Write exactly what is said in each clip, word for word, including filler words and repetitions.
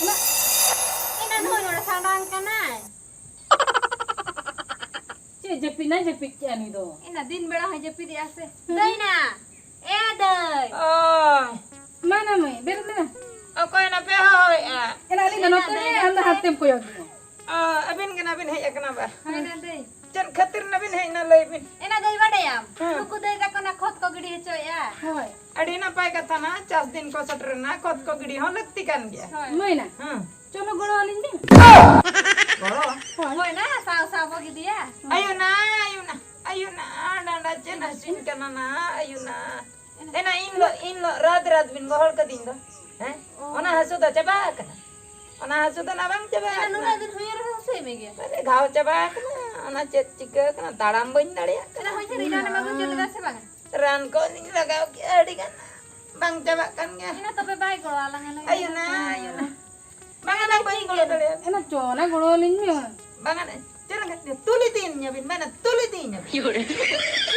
ᱮᱱᱟ ᱱᱩᱭ ᱱᱚᱰᱮ ᱥᱟᱰᱟᱝ ᱠᱟᱱᱟᱭ᱾ ᱪᱮᱫ ᱡᱟᱹᱯᱤᱫ ᱱᱟᱭ ᱡᱟᱹᱯᱤᱫ ᱠᱮᱜᱼᱟ ᱱᱩᱭ ᱫᱚ? ᱮᱱᱟ ᱫᱤᱱ ᱵᱮᱲᱟ ᱦᱚᱸᱭ ᱡᱟᱹᱯᱤᱫᱮᱜᱼᱟ ᱥᱮ᱾ ᱦᱮᱸ᱾ ᱫᱟᱹᱭᱱᱟ! ᱮ ᱫᱟᱹᱭ! ᱚ᱾ ᱢᱟ ᱱᱟ ᱢᱟᱹᱭ, ᱵᱮᱨᱮᱫ ᱢᱮ ᱱᱟ᱾ ᱚᱠᱚᱭ ᱱᱟᱯᱮ ᱦᱚᱦᱚᱭᱮᱜᱼᱟ? ᱮᱱᱟ ᱟᱹᱞᱤᱧ ᱫᱚ ᱮᱱᱟ ᱱᱚᱛᱮ ᱨᱮ, ᱫᱟᱹᱭ ᱟᱢ ᱫᱚ ᱱᱟᱯᱮ? ᱦᱟᱱᱛᱮᱢ ᱠᱚᱭᱚᱜ ᱜᱮᱭᱟ᱾ ᱚ, ᱟᱹᱵᱤᱱ ᱜᱮ ᱱᱟ ᱵᱤᱱ ᱦᱮᱡ ᱟᱠᱟᱱᱟ ᱵᱟ? ᱦᱳᱭ ᱱᱟ ᱫᱟᱹᱭ᱾ ᱪᱮᱫ ᱠᱷᱟᱹᱛᱤᱨ ᱱᱟ ᱵᱤᱱ ᱦᱮᱡ ᱮᱱᱟ ᱞᱟᱹᱭ ᱵᱤᱱ? ᱮᱱᱟ ᱫᱟᱹᱭ ᱵᱟᱰᱟᱭᱟᱢ? ᱦᱮᱸ᱾ ᱱᱩᱠᱩ ᱫᱟᱹᱭ ᱛᱟᱠᱚ ᱱᱟ ᱠᱷᱚᱛ ᱠᱚ ᱜᱤᱰᱤ ᱦᱚᱪᱚᱭᱮᱜᱼᱟ᱾ ᱦᱳᱭ᱾ ᱟᱹᱰᱤ ᱱᱟᱯᱟᱭ ᱠᱟᱛᱷᱟ ᱱᱟ, ᱪᱟᱥ ᱫᱤᱱ ᱠᱚ ᱥᱮᱴᱮᱨᱮᱱᱟ, ᱠᱷᱚᱛ ᱠᱚ ᱜᱤᱰᱤ ᱦᱚᱸ ᱞᱟᱹᱠᱛᱤ ᱠᱟᱱ ᱜᱮᱭᱟ᱾ ᱦᱳᱭ᱾ ᱢᱟᱹᱭ ᱱᱟ᱾ ᱦᱮᱸ᱾ ᱪᱚᱞᱚ ᱜᱚᱲᱚ ᱟᱹᱞᱤᱧ ᱵᱤᱱ᱾ ᱜᱚᱲᱚ? ᱦᱳᱭ᱾ ᱦᱳᱭ ᱱᱟ, ᱥᱟᱶ ᱥᱟᱶ ᱵᱚ ᱜᱤᱰᱤᱭᱟ᱾ ᱟᱭᱳ ᱱᱟ, ᱟᱭᱳ ᱱᱟ, ᱟᱭᱳ ᱱᱟ, ᱰᱟᱸᱰᱟ ᱪᱮᱫ ᱦᱟᱹᱥᱩᱧ ᱠᱟᱱᱟ ᱱᱟ, ᱟᱭᱳ ᱱᱟ᱾ ᱮᱱᱟ ᱤᱱ ᱦᱤᱞᱳᱜ, ᱤᱱ ᱦᱤᱞᱳᱜ ᱨᱟᱛ ᱨᱟᱛ ᱵᱤᱱ ᱜᱚᱦᱚᱲ ᱠᱟᱹᱫᱤᱧ ᱫᱚ, ᱦᱮᱸ? ᱚ᱾ ᱚᱱᱟ ᱦᱟᱹᱥᱩ ᱫᱚ ᱪᱟᱵᱟ ᱟᱠᱟᱱᱟ? ᱚᱱᱟ ᱦᱟᱹᱥᱩ ᱫᱚ ᱱᱟ ᱵᱟᱝ ᱪᱟᱵᱟ ᱮᱱᱟ ᱟᱠᱟᱱᱟ? ᱱᱩᱱᱟᱹᱜ ᱫᱤᱱ ᱦᱩᱭᱮᱱ ᱨᱮᱦᱚᱸ ᱦᱟᱹᱥᱩᱭᱮᱫ ᱢᱮᱜᱮᱭᱟ? ᱟᱨᱮ ᱜᱷᱟᱣ ᱪᱟᱵᱟ ᱟᱠᱟᱱᱟ, ᱚᱱᱟ ᱪᱮᱫ ᱪᱤᱠᱟᱹ ᱟᱠᱟᱱᱟ, ᱛᱟᱲᱟᱢ ᱵᱟᱹᱧ ᱫᱟᱲᱮᱭᱟᱜ ᱠᱟᱱᱟ᱾ ᱮᱱᱟ ᱦᱚᱸ ᱡᱟᱹᱱᱤᱡ ᱨᱟᱱ ᱮᱢᱟ ᱵᱚᱱ ᱡᱚᱢ ᱞᱮᱫᱟ ᱥᱮ ᱵᱟᱝᱟ? ᱨᱟᱱ ᱠᱚ ᱞᱤᱧ ᱞᱟᱜᱟᱣ ᱠᱮᱜᱼᱟ ᱟᱹᱰᱤ ᱜᱟᱱ, ᱵᱟᱝ ᱪᱟᱵᱟᱜ ᱠᱟᱱ ᱜᱮᱭᱟ᱾ ᱮᱱᱟ ᱛᱚᱵᱮ ᱵᱟᱭ ᱜᱚᱲᱚ ᱟᱞᱟᱝᱟ ᱱᱩᱭ ᱟᱭᱳ ᱫᱚ᱾ ᱱᱟ, ᱟᱭᱳ ᱱᱟ᱾ ᱵᱟᱝᱟ, ᱱᱟ ᱵᱟᱹᱧ ᱜᱚᱲᱚ ᱫᱟᱲᱮᱭᱟᱜᱼᱟ᱾ ᱮᱱᱟ ᱪᱚ, ᱚᱱᱟ ᱜᱚᱲᱚ ᱟᱹᱞᱤᱧ ᱢᱮ᱾ ᱵᱟᱝᱟ, ᱱᱟ, ᱪᱮᱫ ᱞᱮᱠᱟ? ᱛᱩᱞ ᱤᱫᱤᱭᱤᱧ ᱟᱵᱤᱱ, ᱢᱮᱱᱟ, ᱛᱩᱞ ᱤᱫᱤᱭᱤᱧ ᱟᱵᱤᱱ᱾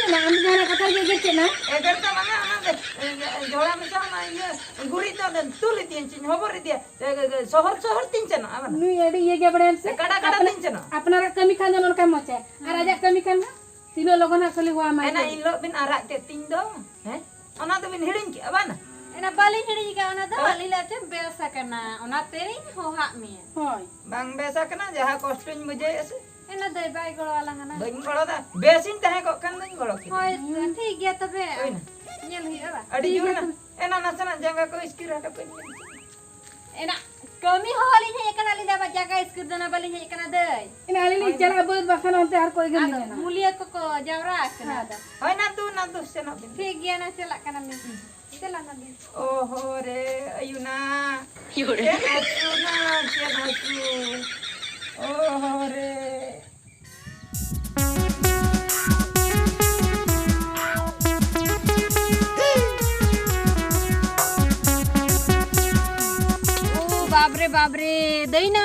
ᱮᱱᱟ ᱟᱢ ᱫᱚ ᱡᱟᱦᱟᱱᱟᱜ ᱠᱟᱛᱷᱟ ᱨᱮᱜᱮ ᱮᱜᱮᱨ ᱪᱮᱫ ᱱᱟ? ᱮᱜᱮᱨ ᱫᱚ ᱵᱟᱝᱟ, ᱚᱱᱟ ᱫᱚ, ᱤᱭᱟᱹ, ᱡᱷᱚᱲᱟ ᱢᱮᱥᱟ ᱚᱱᱟ ᱤᱭᱟᱹ, ᱜᱩᱨᱤᱡ ᱫᱚ ᱚᱸᱰᱮ ᱛᱩᱞ ᱤᱫᱤᱭᱟᱹᱧ ᱪᱚᱧ ᱦᱚᱵᱚᱨ ᱤᱫᱤᱭᱟ᱾ ᱮ, ᱮ, ᱮ, ᱥᱚᱦᱚᱨ, ᱥᱚᱦᱚᱨ ᱛᱤᱧ ᱥᱮᱱᱚᱜᱼᱟ, ᱵᱟᱝᱟ᱾ ᱱᱩᱭ ᱟᱹᱰᱤ ᱤᱭᱟᱹ ᱜᱮ ᱵᱟᱲᱟᱭᱟᱢ ᱥᱮ? ᱠᱟᱰᱟ, ᱠᱟᱰᱟ ᱟᱯᱱᱟ-, ᱛᱤᱧ ᱥᱮᱱᱚᱜᱼᱟ᱾ ᱟᱯᱱᱟᱨᱟᱜ ᱠᱟᱹᱢᱤ ᱠᱷᱟᱱ ᱫᱚ ᱱᱚᱝᱠᱟ ᱢᱚᱪᱟ᱾ ᱟᱨ ᱟᱡᱟᱜ ᱠᱟᱹᱢᱤ ᱠᱷᱟᱱ ᱫᱚ ᱛᱤᱱᱟᱹᱜ ᱞᱚᱜᱚᱱ ᱦᱟᱸᱜ ᱠᱷᱟᱹᱞᱤ ᱦᱚᱦᱚ ᱟᱢᱟᱭ ᱮᱱᱟ ᱠᱟᱹᱢᱤ᱾ ᱤᱱ ᱦᱤᱞᱳᱜ ᱵᱤᱱ ᱟᱨᱟᱜ ᱠᱮᱫ ᱛᱤᱧ ᱫᱚ, ᱦᱮᱸ? ᱚᱱᱟ ᱫᱚᱵᱤᱱ ᱦᱤᱲᱤᱧ ᱠᱮᱜᱼᱟ, ᱵᱟᱝᱟ? ᱮᱱᱟ ᱵᱟᱹᱞᱤᱧ ᱦᱤᱲᱤᱧ ᱠᱟᱜᱼᱟ, ᱚᱱᱟ ᱫᱚ ᱦᱳᱭ᱾ ᱟᱹᱞᱤᱧ ᱞᱮ ᱪᱮᱫ ᱵᱮᱥ ᱟᱠᱟᱱᱟ, ᱚᱱᱟᱛᱮᱧ ᱦᱚᱦᱟᱜ ᱢᱮᱭᱟ᱾ ᱦᱳᱭ᱾ ᱵᱟᱝ ᱵᱮᱥ ᱟᱠᱟᱱᱟ, ᱡᱟᱦᱟᱸ ᱠᱚᱥᱴᱚᱧ ᱵᱩᱡᱷᱟᱹᱣᱮᱫᱼᱟ ᱥᱮ᱾ ᱮᱱᱟ ᱫᱟᱹᱭ ᱵᱟᱭ ᱜᱚᱲᱚ ᱟᱞᱟᱝ ᱠᱟᱱᱟ᱾ ᱵᱟᱹᱧ ᱜᱚᱲᱚ ᱫᱟ᱾ ᱵᱮᱥᱤᱧ ᱛᱟᱦᱮᱸ ᱠᱚᱜ ᱠᱷᱟᱱ ᱫᱚᱧ ᱜᱚᱲᱚ ᱠᱮᱫᱟ᱾ ᱦᱳᱭ, ᱦᱩᱸ᱾ ᱴᱷᱤᱠ ᱜᱮᱭᱟ ᱛᱚᱵᱮ᱾ ᱦᱳᱭ ᱱᱟ᱾ ᱧᱮᱞ ᱦᱩᱭᱩᱜᱼᱟ ᱵᱟ? ᱟᱹᱰᱤ ᱴᱷᱤᱠ ᱡᱳᱨ ᱜᱮᱭᱟ ᱱᱟ᱾ ᱛᱚᱵᱮ᱾ ᱮᱱᱟ ᱱᱟᱥᱮᱱᱟᱜ ᱡᱟᱸᱜᱟ ᱠᱚ ᱤᱥᱠᱤᱨ ᱦᱚᱴᱚ ᱠᱟᱹᱧ ᱵᱤᱱ᱾ ᱮᱱᱟ ᱠᱟᱹᱢᱤ ᱦᱚᱦᱚ ᱞᱤᱧ ᱦᱮᱡ ᱟᱠᱟᱱᱟ, ᱟᱹᱞᱤᱧ ᱫᱚ ᱟᱵᱟᱨ ᱡᱟᱸᱜᱟ ᱤᱥᱠᱤᱨ ᱫᱚ ᱱᱟ ᱵᱟᱹᱞᱤᱧ ᱦᱮᱡ ᱟᱠᱟᱱᱟ ᱫᱟᱹᱭ᱾ ᱮᱱᱟ ᱟᱹᱞᱤᱧ ᱞᱤᱧ ᱦᱳᱭ᱾ ᱪᱟᱞᱟᱜᱼᱟ ᱵᱟᱹᱫᱽ, ᱵᱟᱠᱷᱟᱱ ᱚᱱᱛᱮ ᱟᱨ ᱠᱚ ᱮᱜᱮᱨ ᱟᱫᱚ ᱞᱤᱧᱟ ᱱᱟ᱾ ᱢᱩᱞᱤᱭᱟᱹ ᱠᱚᱠᱚ ᱡᱟᱣᱨᱟ ᱟᱠᱟᱱᱟ᱾ ᱦᱮᱸ᱾ ᱟᱫᱚ᱾ ᱦᱳᱭ ᱱᱟ, ᱫᱩ ᱱᱟ, ᱫᱩ ᱥᱮᱱᱚᱜ ᱵᱤᱱ᱾ ᱴᱷᱤᱠ ᱜᱮᱭᱟ ᱱᱟ, ᱪᱟᱞᱟᱜ ᱠᱟᱱᱟ ᱞᱤᱧ᱾ ᱦᱩᱸ᱾ ᱪᱟᱞᱟᱜ ᱱᱟ ᱞᱤᱧ᱾ ᱚᱦᱚ ᱨᱮ, ᱟᱭᱩ ᱱᱟ᱾ ᱪᱮᱫ ᱦᱟᱹᱥᱩ ᱱᱟ, ᱪᱮᱫ ᱦᱟᱹᱥᱩ᱾ ᱚᱦᱚ ᱨᱮ᱾ ᱳ ᱵᱟᱵᱨᱮ, ᱵᱟᱵᱨᱮ, ᱫᱟᱹᱭᱱᱟ᱾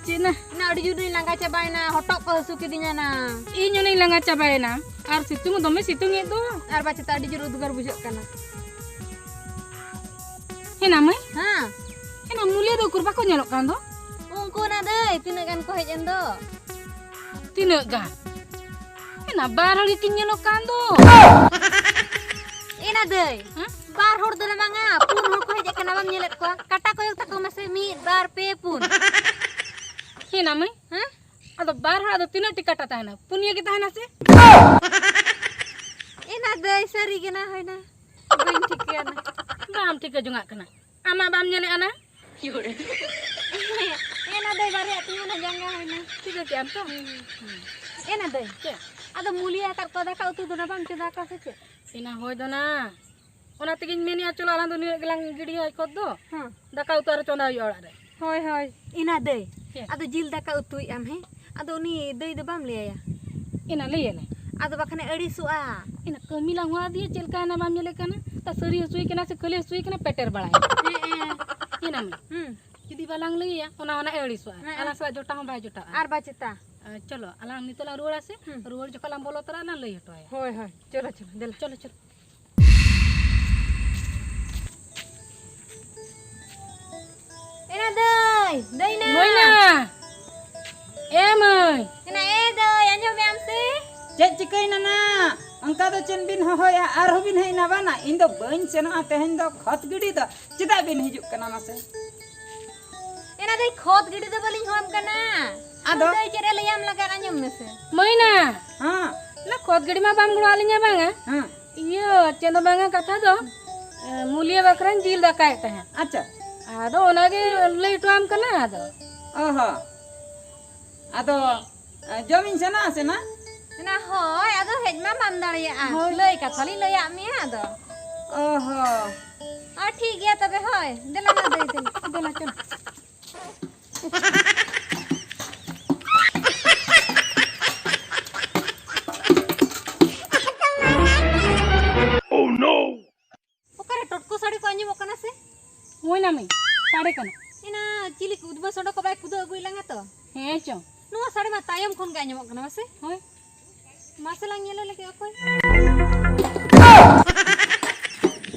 ᱪᱮᱫ ᱱᱟ? ᱱᱟ, ᱟᱹᱰᱤ ᱡᱳᱨ ᱞᱤᱧ ᱞᱟᱸᱜᱟ ᱪᱟᱵᱟᱭᱮᱱᱟ, ᱦᱚᱴᱚᱜ ᱠᱚ ᱦᱟᱹᱥᱩ ᱠᱤᱫᱤᱧᱟ ᱱᱟ᱾ ᱤᱧ ᱦᱚᱸᱞᱤᱧ ᱞᱟᱸᱜᱟ ᱪᱟᱵᱟᱭᱮᱱᱟ᱾ ᱟᱨ ᱥᱤᱛᱩᱝ ᱫᱚᱢᱮ ᱥᱤᱛᱩᱝ ᱮᱫ ᱫᱚ᱾ ᱟᱨ ᱵᱟ ᱪᱮᱛᱟ ᱟᱹᱰᱤ ᱡᱳᱨ ᱩᱫᱽᱜᱟᱹᱨ ᱵᱩᱡᱷᱟᱹᱜ ᱠᱟᱱᱟ᱾ ᱦᱮᱸ ᱱᱟ ᱢᱟᱹᱭ? ᱦᱮᱸ᱾ ᱦᱮᱸ ᱱᱟ, ᱢᱩᱞᱤᱭᱟᱹ ᱫᱚ ᱵᱟᱠᱚ ᱧᱮᱞᱚᱜ ᱠᱟᱱ ᱫᱚ? ᱩᱱᱠᱩ ᱚᱱᱟ ᱫᱟᱹᱭ, ᱛᱤᱱᱟᱹᱜ ᱜᱟᱱ ᱠᱚ ᱦᱮᱡ ᱮᱱ ᱫᱚ᱾ ᱛᱤᱱᱟᱹᱜ ᱜᱟᱱ? ᱮᱱᱟ ᱵᱟᱨ ᱦᱚᱲ ᱜᱮᱠᱤᱱ ᱧᱮᱞᱚᱜ ᱠᱟᱱ ᱫᱚ᱾ ᱮᱱᱟ ᱫᱟᱹᱭ, ᱦᱮᱸ? ᱵᱟᱨ ᱦᱚᱲ ᱫᱚ ᱵᱟᱝᱟ, ᱯᱩᱱ ᱦᱚᱲ ᱠᱚ ᱦᱮᱡ ᱟᱠᱟᱱᱟ, ᱵᱟᱢ ᱧᱮᱞᱮᱫ ᱠᱚᱣᱟ? ᱠᱟᱴᱟ ᱠᱚᱭᱚᱜ ᱛᱟᱠᱚ ᱢᱮᱥᱮ, ᱢᱤᱫ, ᱵᱟᱨ, ᱯᱮ, ᱯᱩᱱ᱾ ᱦᱮᱱᱟ ᱢᱟᱹᱭ? ᱦᱮᱸ? ᱟᱫᱚ ᱵᱟᱨ ᱦᱚᱲ ᱟᱫᱚ ᱛᱤᱱᱟᱹᱜ ᱴᱤ ᱠᱟᱴᱟ ᱛᱟᱦᱮᱱᱟ? ᱯᱩᱱᱭᱟᱹ ᱜᱮ ᱛᱟᱦᱮᱱᱟ ᱥᱮ? ᱮᱱᱟ ᱫᱟᱹᱭ, ᱥᱟᱹᱨᱤ ᱜᱮ ᱱᱟ ᱦᱩᱭᱱᱟ᱾ ᱵᱟᱹᱧ ᱴᱷᱤᱠᱟᱹᱭᱟ ᱱᱟ᱾ ᱵᱟᱢ ᱴᱷᱤᱠᱟᱹ ᱡᱚᱝᱟᱜ ᱠᱟᱱᱟ᱾ ᱟᱢᱟᱜ ᱵᱟᱢ ᱧᱮᱞᱮᱫᱼᱟ ᱱᱟ? ᱮᱱᱟ ᱫᱟᱹᱭ, ᱵᱟᱨᱭᱟ ᱛᱤᱧ ᱚᱱᱟ ᱡᱟᱸᱜᱟ ᱦᱩᱭᱱᱟ᱾ ᱴᱷᱤᱠᱟᱹ ᱠᱮᱜ ᱟᱢ ᱛᱚ? ᱦᱩᱸ, ᱦᱩᱸ, ᱦᱩᱸ᱾ ᱮᱱᱟ ᱫᱟᱹᱭ, ᱪᱮᱫ? ᱟᱫᱚ ᱢᱩᱞᱤᱭᱟ ᱟᱠᱟᱫ ᱠᱚ ᱫᱟᱠᱟ ᱩᱛᱩ ᱫᱚ ᱱᱟ ᱵᱟᱢ ᱪᱚᱸᱫᱟ ᱟᱠᱟᱫ ᱥᱮ ᱪᱮᱫ? ᱮᱱᱟ ᱦᱳᱭ ᱫᱚ ᱱᱟ᱾ ᱚᱱᱟ ᱛᱮᱜᱤᱧ ᱢᱮᱱᱮᱜᱼᱟ, ᱪᱚᱞᱚ ᱟᱞᱟᱝ ᱫᱚ ᱱᱤᱱᱟᱹᱜ ᱜᱮᱞᱟᱝ ᱜᱤᱰᱤᱭᱟ ᱠᱷᱚᱛ ᱫᱚ᱾ ᱦᱮᱸ᱾ ᱫᱟᱠᱟ ᱩᱛᱩ ᱟᱨᱚ ᱪᱚᱸᱫᱟ ᱦᱩᱭᱩᱜᱼᱟ ᱚᱲᱟᱜ ᱨᱮ᱾ ᱦᱳᱭ, ᱦᱳᱭ᱾ ᱮᱱᱟ ᱫᱟᱹᱭ, ᱪᱮᱫ? ᱟᱫᱚ ᱡᱤᱞ ᱫᱟᱠᱟ ᱩᱛᱩᱭᱮᱫ ᱟᱢ, ᱦᱮᱸ? ᱟᱫᱚ ᱩᱱᱤ ᱫᱟᱹᱭ ᱫᱚ ᱵᱟᱢ ᱞᱟᱹᱭᱟᱭᱟ? ᱮᱱᱟ ᱞᱟᱹᱭᱟᱞᱮ᱾ ᱟᱫᱚ ᱵᱟᱠᱷᱟᱱᱮ ᱟᱹᱲᱤᱥᱚᱜᱼᱟ᱾ ᱮᱱᱟ ᱠᱟᱹᱢᱤ ᱞᱟᱝ ᱦᱚᱦᱚ ᱟᱫᱮᱭᱟ, ᱪᱮᱫ ᱞᱮᱠᱟ ᱮᱱᱟ ᱵᱟᱢ ᱧᱮᱞᱮ ᱠᱟᱱᱟ? ᱛᱟ ᱥᱟᱹᱨᱤ ᱦᱟᱹᱥᱩᱭᱮ ᱠᱟᱱᱟ ᱥᱮ ᱠᱷᱟᱹᱞᱤ ᱦᱟᱹᱥᱩᱭᱮ ᱠᱟᱱᱟ, ᱯᱮᱴᱮᱨ ᱵᱟᱲᱟᱭᱟ᱾ ᱦᱮᱸ, ᱦᱮᱸ᱾ ᱮᱱᱟ ᱢᱮ᱾ ᱦᱩᱸ᱾ ᱡᱩᱫᱤ ᱵᱟᱞᱟᱝ ᱞᱟᱹᱭᱟ, ᱚᱱᱟ, ᱚᱱᱟ ᱮ ᱟᱹᱲᱤᱥᱚᱜᱼᱟ᱾ ᱦᱮᱸ᱾ ᱟᱞᱟᱝ ᱥᱟᱞᱟᱜ ᱡᱚᱴᱟᱣ ᱦᱚᱸ ᱵᱟᱭ ᱡᱚᱴᱟᱜᱼᱟ᱾ ᱟᱨ ᱵᱟᱭ ᱪᱮᱛᱟ᱾ ᱟᱨ ᱪᱚᱞᱚ, ᱟᱞᱟᱝ ᱱᱤᱛᱚᱜ ᱞᱟᱝ ᱨᱩᱣᱟᱹᱲᱟ ᱥᱮ? ᱦᱩᱸ᱾ ᱨᱩᱣᱟᱹᱲ ᱡᱚᱠᱷᱚᱱ ᱞᱟᱝ ᱵᱚᱞᱚ ᱛᱚᱨᱟᱜᱼᱟ, ᱞᱟᱝ ᱞᱟᱹᱭ ᱦᱚᱴᱚ ᱟᱭᱟ᱾ ᱦᱳᱭ, ᱦᱳᱭ᱾ ᱪᱚᱞᱚ, ᱪᱚᱞᱚ, ᱫᱮᱞᱟ᱾ ᱪᱚᱞᱚ, ᱪᱚᱞᱚ᱾ ᱮᱱᱟ ᱫᱟᱹᱭ, ᱫᱟᱹᱭ ᱱᱟ᱾ ᱢᱟᱹᱭᱱᱟ᱾ ᱮ ᱢᱟᱹᱭ᱾ ᱮᱱᱟ ᱮ ᱫᱟᱹᱭ, ᱟᱸᱡᱚᱢᱮᱜ ᱟᱢ ᱥᱮ? ᱪᱮᱫ ᱪᱤᱠᱟᱹᱭᱮᱱᱟ ᱱᱟ? ᱚᱱᱠᱟ ᱫᱚ ᱪᱮᱫ ᱵᱤᱱ ᱦᱚᱦᱚᱭᱟ? ᱟᱨᱦᱚᱸ ᱵᱤᱱ ᱦᱮᱡ ᱮᱱᱟ ᱵᱟᱝᱟ? ᱤᱧ ᱫᱚ ᱵᱟᱹᱧ ᱥᱮᱱᱚᱜᱼᱟ ᱛᱮᱦᱮᱧ ᱫᱚ ᱠᱷᱚᱛ ᱜᱤᱰᱤ ᱫᱚ᱾ ᱪᱮᱫᱟᱜ ᱵᱤᱱ ᱦᱤᱡᱩᱜ ᱠᱟᱱᱟ ᱢᱟᱥᱮ? ᱮᱱᱟ ᱫᱟᱹᱭ, ᱠᱷᱚᱛ ᱜᱤᱰᱤ ᱫᱚ ᱵᱟᱹᱞᱤᱧ ᱦᱚᱦᱚᱢ ᱠᱟᱱᱟ᱾ ᱟᱫᱚ? ᱫᱟᱹᱭ, ᱪᱮᱫ ᱮ ᱞᱟᱹᱭᱟᱢ ᱞᱟᱜᱟᱫ, ᱟᱸᱡᱚᱢ ᱢᱮᱥᱮ᱾ ᱢᱟᱹᱭᱱᱟ᱾ ᱦᱮᱸ᱾ ᱚᱱᱟ ᱠᱷᱚᱛ ᱜᱤᱰᱤ ᱢᱟ ᱵᱟᱢ ᱜᱚᱲᱚ ᱟᱹᱞᱤᱧᱟ ᱵᱟᱝᱟ? ᱦᱮᱸ᱾ ᱤᱭᱟᱹ, ᱪᱮᱫ ᱦᱚᱸ ᱵᱟᱝᱟ ᱠᱟᱛᱷᱟ ᱫᱚ, ᱮ, ᱢᱩᱞᱤᱭᱟᱹ ᱵᱟᱠᱷᱨᱟᱧ ᱡᱤᱞ ᱫᱟᱠᱟᱭᱮᱫ ᱛᱟᱦᱮᱸᱫ᱾ ᱟᱪᱪᱷᱟ᱾ ᱟᱫᱚ ᱚᱱᱟᱜᱮ ᱞᱟᱹᱭ ᱦᱚᱴᱚᱣᱟᱢ ᱠᱟᱱᱟ ᱟᱫᱚ᱾ ᱚ ᱦᱚᱸ᱾ ᱟᱫᱚ, ᱮ, ᱡᱚᱢᱤᱧ ᱥᱮᱱᱚᱜᱼᱟ ᱥᱮ ᱱᱟ? ᱮᱱᱟ ᱦᱳᱭ, ᱟᱫᱚ ᱦᱮᱡ ᱢᱟ ᱵᱟᱢ ᱫᱟᱲᱮᱭᱟᱜᱼᱟ᱾ ᱦᱳᱭ᱾ ᱞᱟᱹᱭ ᱠᱟᱛᱷᱟ ᱞᱤᱧ ᱞᱟᱹᱭᱟᱫ ᱢᱮᱭᱟ ᱟᱫᱚ᱾ ᱚ ᱦᱚᱸ᱾ ᱟᱨ ᱴᱷᱤᱠ ᱜᱮᱭᱟ ᱛᱚᱵᱮ, ᱦᱳᱭ᱾ ᱫᱮᱞᱟ ᱱᱟ ᱫᱟᱹᱭ, ᱫᱮᱞᱟ᱾ ᱫᱮᱞᱟ, ᱪᱚᱞᱚ᱾ ᱚᱠᱟᱨᱮ ᱴᱚᱴᱠᱚ ᱥᱟᱰᱮ ᱠᱚ ᱟᱸᱡᱚᱢᱚᱜ ᱠᱟᱱᱟ ᱥᱮ? ᱦᱳᱭ ᱱᱟ ᱢᱟᱹᱭ, ᱥᱟᱰᱮ ᱠᱟᱱᱟ᱾ ᱮᱱᱟ ᱪᱤᱞᱤ ᱠᱚ ᱩᱫᱽᱢᱟᱹ ᱥᱚᱰᱚ ᱠᱚ ᱵᱟᱭ ᱠᱩᱫᱟᱹᱣ ᱟᱹᱜᱩᱭ ᱞᱟᱝᱟ ᱛᱚ? ᱦᱮᱸ ᱪᱚ᱾ ᱱᱚᱣᱟ ᱥᱟᱰᱮ ᱢᱟ ᱛᱟᱭᱚᱢ ᱠᱷᱚᱱ ᱜᱮ ᱟᱸᱡᱚᱢᱚᱜ ᱠᱟᱱᱟ, ᱢᱟᱥᱮ? ᱦᱳᱭ᱾ ᱢᱟᱥᱮ ᱞᱟᱝ ᱧᱮᱞᱮ ᱞᱮᱜᱮ ᱚᱠᱚᱭ?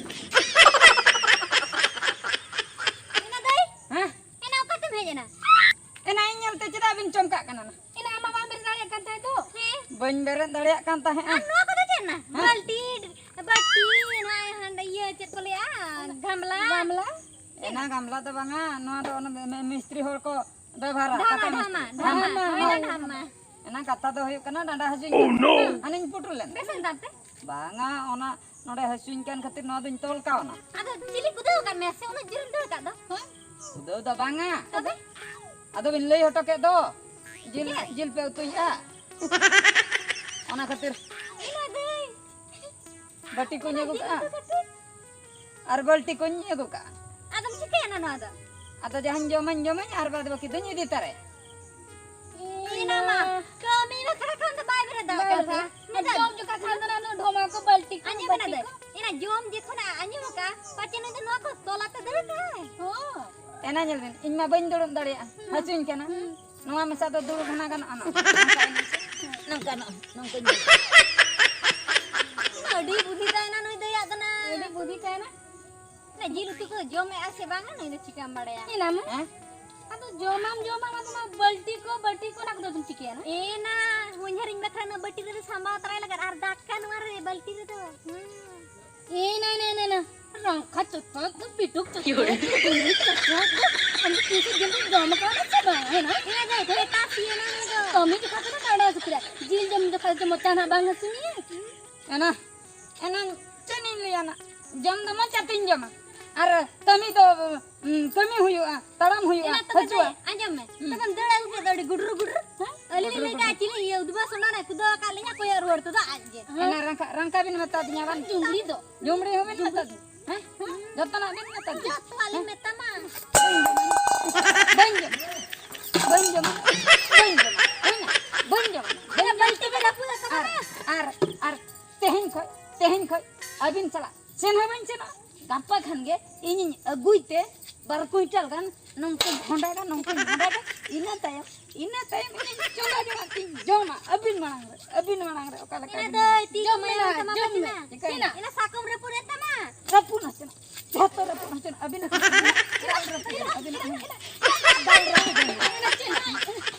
ᱮᱱᱟ ᱫᱟᱹᱭ? ᱦᱮᱸ? ᱵᱟᱹᱧ ᱵᱮᱨᱮᱫ ᱫᱟᱲᱮᱭᱟᱜ ᱠᱟᱱ ᱛᱟᱦᱮᱸᱜᱼᱟ᱾ ᱟᱨ ᱱᱚᱣᱟ ᱠᱚᱫᱚ ᱪᱮᱫ ᱠᱟᱱᱟ? ᱦᱮᱸ? ᱵᱟᱹᱞᱴᱤ, ᱵᱟᱹᱴᱤ, ᱱᱚᱣᱟ ᱦᱟᱸᱰᱮ ᱤᱭᱟᱹ ᱪᱮᱫ ᱠᱚ ᱞᱟᱹᱭᱟ? ᱜᱟᱢᱞᱟ᱾ ᱜᱟᱢᱞᱟ? ᱮᱱᱟ ᱜᱟᱢᱞᱟ ᱫᱚ ᱵᱟᱝᱟ, ᱱᱚᱣᱟ ᱫᱚ ᱚᱱᱟ ᱢᱤ-, ᱢᱤ-, ᱢᱤᱥᱛᱨᱤ ᱦᱚᱲ ᱠᱚ ᱵᱮᱵᱷᱟᱨᱟ᱾ ᱰᱷᱟᱢᱟ, ᱠᱟᱴᱟ ᱰᱷᱟᱢᱟ, ᱢᱤᱥᱛᱨᱤ᱾ ᱰᱷᱟᱢᱟ, ᱰᱷᱟᱢᱟ, ᱦᱳᱭ, ᱦᱳᱭ᱾ ᱰᱷᱟᱢᱟ᱾ ᱮᱱᱟ ᱠᱟᱛᱷᱟ ᱫᱚ ᱦᱩᱭᱩᱜ ᱠᱟᱱᱟ ᱰᱟᱸᱰᱟ ᱦᱟᱹᱥᱩᱧ ᱠᱟᱱᱟ᱾ ᱦᱟᱱᱤᱧ ᱯᱩᱴᱩᱨ ᱞᱮᱱ᱾ ᱵᱮᱥ ᱮᱱ ᱛᱟᱢ ᱛᱮ? ᱵᱟᱝᱟ, ᱚᱱᱟ ᱱᱚᱰᱮ ᱦᱟᱹᱥᱩᱧ ᱠᱟᱱ ᱠᱷᱟᱹᱛᱤᱨ ᱱᱚᱣᱟ ᱫᱚᱧ ᱛᱚᱞ ᱠᱟᱣᱱᱟ᱾ ᱟᱫᱚ ᱪᱤᱞᱤ ᱠᱩᱫᱟᱹᱣ ᱟᱠᱟᱫ ᱢᱮᱭᱟ ᱥᱮ ᱩᱱᱟᱹᱜ ᱡᱳᱨᱮᱢ ᱫᱟᱹᱲ ᱟᱠᱟᱫ ᱫᱚ? ᱦᱮᱸ? ᱠᱩᱫᱟᱹᱣ ᱫᱚ ᱵᱟᱝᱟ᱾ ᱛᱚᱵᱮ? ᱟᱫᱚ ᱵᱤᱱ ᱞᱟᱹᱭ ᱦᱚᱴᱚ ᱠᱮᱫ ᱫᱚ, ᱡᱤᱞ, ᱪᱮᱫ? ᱡᱤᱞ ᱯᱮ ᱩᱛᱩᱭᱮᱫᱼᱟ᱾ ᱚᱱᱟ ᱠᱷᱟᱹᱛᱤᱨ ᱤᱱᱟᱹ ᱫᱟᱹᱭ᱾ ᱵᱟᱹᱴᱤ ᱠᱚᱧ ᱟᱹᱜᱩ ᱠᱟᱜᱼᱟ᱾ ᱟᱨ ᱵᱟᱹᱞᱴᱤ ᱠᱚᱧ ᱟᱹᱜᱩ ᱠᱟᱜᱼᱟ᱾ ᱟᱫᱚᱢ ᱪᱤᱠᱟᱹᱭᱮᱱᱟ ᱱᱚᱣᱟ ᱫᱚ? ᱟᱫᱚ ᱡᱟᱦᱟᱸᱧ ᱡᱚᱢᱟᱧ ᱡᱚᱢᱟᱧ ᱟᱨ ᱵᱟᱫᱽ ᱵᱟᱹᱠᱤ ᱫᱚᱧ ᱤᱫᱤ ᱛᱟᱨᱟᱭᱟ᱾ ᱤᱱᱟᱹ ᱢᱟ ᱠᱟᱹᱢᱤ ᱵᱟᱠᱷᱨᱟ ᱠᱷᱚᱱ ᱫᱚ ᱵᱟᱭ ᱵᱮᱨᱮᱫ ᱫᱟᱲᱮᱭᱟᱜ ᱠᱟᱱᱟ᱾ ᱟᱨ ᱡᱚᱢ ᱡᱚᱠᱷᱟᱡ ᱠᱷᱟᱱ ᱫᱚ ᱱᱟᱜ ᱰᱷᱚᱢᱟ ᱠᱚ ᱵᱟᱹᱞᱴᱤ ᱠᱚ ᱟᱸᱡᱚᱢ ᱢᱮ ᱵᱟᱹᱴᱤ ᱫᱟᱹᱭ, ᱠᱚ᱾ ᱤᱱᱟᱹ ᱡᱚᱢ ᱡᱚᱠᱷᱚᱱ ᱟᱸᱡᱚᱢ ᱟᱠᱟᱫᱼᱟ, ᱯᱟᱪᱮ ᱱᱩᱭ ᱫᱚ ᱱᱚᱣᱟ ᱠᱚ ᱛᱚᱞ ᱟᱛᱮ ᱫᱟᱹᱲ ᱠᱟᱜᱼᱟᱭ᱾ ᱦᱚᱸ᱾ ᱮᱱᱟ ᱧᱮᱞ ᱵᱤᱱ, ᱤᱧ ᱢᱟ ᱵᱟᱹᱧ ᱫᱩᱲᱩᱵ ᱫᱟᱲᱮᱭᱟᱜᱼᱟ, ᱦᱟᱹᱥᱩᱧ ᱠᱟᱱᱟ᱾ ᱦᱩᱸ᱾ ᱱᱚᱣᱟ ᱢᱮᱥᱟ ᱫᱚ ᱫᱩᱲᱩᱵ ᱦᱚᱸ ᱜᱟᱱᱚᱜᱼᱟ ᱱᱚᱝᱠᱟ᱾ ᱱᱚᱝᱠᱟ ᱱᱚᱜᱼᱚᱭ, ᱱᱚᱝᱠᱟᱧ ᱫᱩᱲᱩᱵ᱾ ᱟᱹᱰᱤ ᱵᱩᱫᱷᱤ ᱛᱟᱭᱱᱟ ᱱᱩᱭ ᱫᱟᱹᱭᱟᱜ ᱫᱚ ᱱᱟ᱾ ᱟᱹᱰᱤ ᱵᱩᱫᱷᱤ ᱛᱟᱭᱱᱟ᱾ ᱚᱱᱟ ᱡᱤᱞ ᱩᱛᱩ ᱠᱚ ᱡᱚᱢᱮᱜᱼᱟ ᱥᱮ ᱵᱟᱝᱟ ᱱᱩᱭ ᱫᱚ ᱪᱤᱠᱟᱢ ᱵᱟᱲᱟᱭᱟ? ᱮᱱᱟ ᱢᱟ᱾ ᱦᱮᱸ? ᱟᱫᱚ ᱡᱚᱢᱟᱢ ᱡᱚᱢᱟᱢ, ᱟᱫᱚ ᱚᱱᱟ ᱵᱟᱹᱞᱴᱤ ᱠᱚ, ᱵᱟᱹᱴᱤ ᱠᱚ, ᱚᱱᱟ ᱠᱚᱫᱚ ᱟᱫᱚᱢ ᱪᱤᱠᱟᱹᱭᱟ ᱱᱟ? ᱮᱱᱟ, ᱦᱚᱧᱦᱟᱨᱤᱧ ᱵᱟᱠᱷᱨᱟ ᱩᱱᱟᱹᱜ ᱵᱟᱹᱴᱤ ᱨᱮᱫᱚ ᱥᱟᱢᱵᱟᱣ ᱛᱟᱨᱟᱭ ᱞᱟᱜᱟᱫ ᱟᱨ ᱫᱟᱠᱟ ᱱᱚᱣᱟ ᱨᱮ ᱵᱟᱹᱞᱴᱤ ᱨᱮᱫᱚ᱾ ᱦᱩᱸ᱾ ᱮ, ᱱᱟ, ᱱᱟ, ᱱᱟ, ᱱᱟ᱾ ᱨᱟᱝᱠᱷᱟ ᱪᱚᱛᱚ ᱫᱚ, ᱯᱤᱴᱩᱠ ᱪᱚᱛᱚ ᱫᱚ, ᱯᱤᱴᱩᱠ ᱪᱚᱛᱚ ᱫᱚ᱾ ᱟᱢ ᱫᱚ ᱛᱤᱥ ᱡᱤᱞ ᱫᱚᱢ ᱡᱚᱢ ᱟᱠᱟᱫᱟ ᱥᱮ ᱵᱟᱝ, ᱦᱮᱸ, ᱱᱟ? ᱤᱧ ᱫᱚ ᱯᱮᱴᱟ ᱥᱤᱭᱟᱹ ᱱᱟ, ᱱᱩᱭ ᱫᱚ᱾ ᱠᱟᱹᱢᱤ ᱡᱚᱠᱷᱟ ᱠᱚᱫᱚ ᱰᱟᱸᱰᱟ ᱦᱟᱹᱥᱩ ᱠᱮᱫᱟ᱾ ᱡᱤᱞ ᱡᱚᱢ ᱡᱚᱠᱷᱟ ᱫᱚ ᱢᱚᱪᱟ ᱱᱟᱜ ᱵᱟᱝ ᱦᱟᱹᱥᱩ ᱢᱮᱭᱟ? ᱮᱱᱟ, ᱮᱱᱟ, ᱪᱮᱫ ᱤᱧ ᱞᱟᱹᱭᱟ ᱱᱟ? ᱡᱚᱢ ᱫᱚ ᱢᱚᱪᱟ ᱛᱤᱧ ᱡᱚᱢᱟ᱾ ᱟᱨ ᱠᱟᱹᱢᱤ ᱫᱚ, ᱩᱸ, ᱠᱟᱹᱢᱤ ᱦᱩᱭᱩᱜᱼᱟ, ᱛᱟᱲᱟᱢ ᱦᱩᱭᱩᱜᱼᱟ, ᱮᱱᱟ ᱛᱚᱵᱮ ᱦᱟᱹᱡᱩᱜᱼᱟ᱾ ᱫᱟᱹᱭ, ᱟᱸᱡᱚᱢ ᱢᱮ᱾ ᱦᱩᱸ᱾ ᱛᱚᱵᱮᱢ ᱫᱟᱹᱲ ᱟᱹᱜᱩ ᱠᱮᱫ ᱫᱚ ᱟᱹᱰᱤ ᱜᱩᱰᱨᱩ ᱜᱩᱰᱨᱩ᱾ ᱦᱮᱸ? ᱟᱹᱞᱤᱧ ᱞᱤᱧ ᱞᱟᱹᱭ ᱠᱟᱜᱼᱟ, ᱪᱤᱞᱤ ᱤᱭᱟᱹ ᱩᱫᱽᱵᱟ ᱥᱚᱸᱰᱟ ᱱᱟᱭ ᱠᱩᱫᱟᱹᱣ ᱟᱠᱟᱫ ᱞᱤᱧᱟ, ᱠᱚᱭᱚᱜ ᱨᱩᱣᱟᱹᱲ ᱛᱮᱫᱚ ᱟᱡ ᱜᱮ᱾ ᱮᱱᱟ ᱨᱟᱝᱠᱟ, ᱨᱟᱝᱠᱟ ᱵᱤᱱ ᱢᱮᱛᱟ ᱫᱤᱧᱟ ᱵᱟᱝ? ᱡᱩᱢᱲᱤ ᱫᱚ᱾ ᱡᱩᱢᱲᱤ ᱦᱚᱸ ᱵᱤᱱ ᱢᱮᱛᱟ ᱫᱤᱧᱟ᱾ ᱦᱮᱸ? ᱡᱚᱛᱚᱱᱟᱜ ᱵᱤᱱ ᱢᱮᱛᱟ ᱫᱤᱧᱟ᱾ ᱡᱚᱛᱚᱣᱟᱜ ᱞᱤᱧ ᱢᱮᱛᱟᱢᱟ᱾ ᱵᱟᱹᱧ ᱡᱚᱢᱟ᱾ ᱵᱟᱹᱧ ᱡᱚᱢᱟ᱾ ᱵᱟᱹᱧ ᱡᱚᱢᱟ᱾ ᱦᱩᱭᱱᱟ? ᱵᱟᱹᱧ ᱡᱚᱢᱟ᱾ ᱵᱟᱹᱧ ᱡᱚᱢᱟ᱾ ᱵᱟᱹᱞᱴᱤ ᱵᱤᱱ ᱨᱟᱹᱯᱩᱫ ᱟᱠᱟᱫᱟ᱾ ᱟᱨ, ᱟᱨ, ᱟᱨ ᱛᱮᱦᱮᱧ ᱠᱷᱚᱡ, ᱛᱮᱦᱮᱧ ᱠᱷᱚᱡ ᱟᱹᱵᱤᱱ ᱥᱟᱞᱟᱜ ᱥᱮᱱ ᱦᱚᱸ ᱵᱟᱹᱧ ᱥᱮᱱᱚᱜᱼᱟ᱾ ᱜᱟᱯᱟ ᱠᱷᱟᱱ ᱜᱮ ᱤᱧᱤᱧ ᱟᱹᱜᱩᱭ ᱛᱮ ᱵᱟᱨ ᱠᱩᱭᱱᱴᱟᱞ ᱜᱟᱱ ᱱᱚᱝᱠᱟᱧ ᱦᱚᱸᱰᱟᱜᱟ, ᱱᱚᱝᱠᱟᱧ ᱦᱚᱸᱰᱟᱜᱟ᱾ ᱤᱱᱟᱹ ᱛᱟᱭᱚᱢ, ᱤᱱᱟᱹ ᱛᱟᱭᱚᱢ ᱤᱧᱤᱧ ᱪᱚᱸᱫᱟ ᱡᱚᱝᱟ ᱛᱤᱧ ᱡᱚᱢᱟ ᱟᱹᱵᱤᱱ ᱢᱟᱲᱟᱝ ᱨᱮ, ᱟᱹᱵᱤᱱ ᱢᱟᱲᱟᱝ ᱨᱮ ᱚᱠᱟ ᱞᱮᱠᱟ ᱤᱱᱟᱹ ᱵᱤᱱ ᱫᱚ ᱛᱤ ᱡᱚᱢ ᱠᱚ ᱢᱮ, ᱢᱮᱱᱟᱜ ᱛᱟᱢᱟ ᱡᱚᱢ ᱢᱮ᱾ ᱯᱟᱹᱛᱤᱢᱟ᱾ ᱪᱤᱠᱟᱹᱭᱮᱱᱟ? ᱤᱱᱟᱹ ᱥᱟᱠᱚᱢ ᱨᱟᱹᱯᱩᱫ ᱮᱱ ᱛᱟᱢᱟ᱾ ᱨᱟᱹᱯᱩᱫ ᱱᱟᱥᱮᱱᱟᱜ, ᱡᱷᱚᱛᱚ ᱨᱟᱹᱯᱩᱫ ᱱᱟᱥᱮᱱᱟᱜ, ᱟᱹᱵᱤᱱᱟᱜ ᱫᱟᱞ ᱨᱟᱹᱯᱩᱫ ᱮᱱᱟ, ᱟᱹᱵᱤᱱᱟᱜ ᱦᱚᱸ᱾ ᱫᱟᱞ ᱨᱟᱹᱯᱩᱫ ᱮᱱᱟ᱾